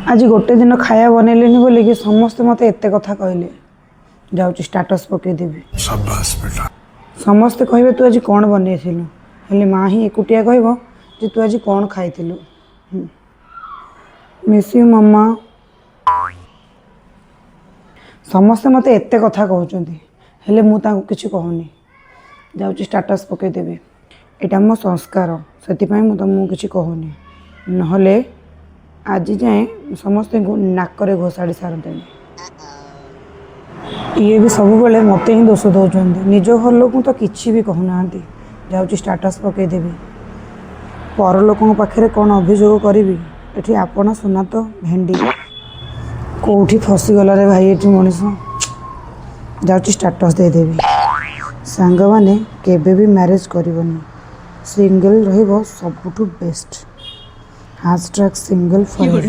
ଆଜି ଗୋଟେ ଦିନ ଖାଇବା ବନେଇଲିନି ବୋଲିକି ସମସ୍ତେ ମୋତେ ଏତେ କଥା କହିଲେ। ଯାଉଛି ଷ୍ଟାଟସ୍ ପକେଇଦେବି। शाबाश बेटा। ସମସ୍ତେ କହିବେ ତୁ ଆଜି କ'ଣ ବନେଇଥିଲୁ, ହେଲେ ମା ହିଁ ଏକୁଟିଆ କହିବ ଯେ ତୁ ଆଜି କ'ଣ ଖାଇଥିଲୁ। Miss you mamma. ସମସ୍ତେ ମୋତେ ଏତେ କଥା କହୁଛନ୍ତି, ହେଲେ ମୁଁ ତାଙ୍କୁ କିଛି କହୁନି। ଯାଉଛି ଷ୍ଟାଟସ୍ ପକେଇଦେବି। ଏଇଟା ମୋ ସଂସ୍କାର, ସେଥିପାଇଁ ମୁଁ ତୁମକୁ କିଛି କହୁନି, ନହେଲେ ଆଜି ଯାଏଁ ସମସ୍ତଙ୍କୁ ନାକରେ ଘୋଷାଡ଼ି ସାରନ୍ତେଣି। ଇଏ ବି ସବୁବେଳେ ମୋତେ ହିଁ ଦୋଷ ଦେଉଛନ୍ତି, ନିଜ ଘର ଲୋକଙ୍କୁ ତ କିଛି ବି କହୁନାହାନ୍ତି। ଯାଉଛି ଷ୍ଟାଟସ୍ ପକେଇଦେବି। ପର ଲୋକଙ୍କ ପାଖରେ କ'ଣ ଅଭିଯୋଗ କରିବି? ଏଠି ଆପଣ ସୁନା ତ ଭେଣ୍ଡି। କେଉଁଠି ଫସିଗଲାରେ ଭାଇ ଏଠି ମଣିଷ। ଯାଉଛି ଷ୍ଟାଟସ୍ ଦେଇଦେବି। ସାଙ୍ଗମାନେ, କେବେ ବି ମ୍ୟାରେଜ୍ କରିବନି, ସିଙ୍ଗଲ୍ ରହିବ ସବୁଠୁ ବେଷ୍ଟ। #SingleForever.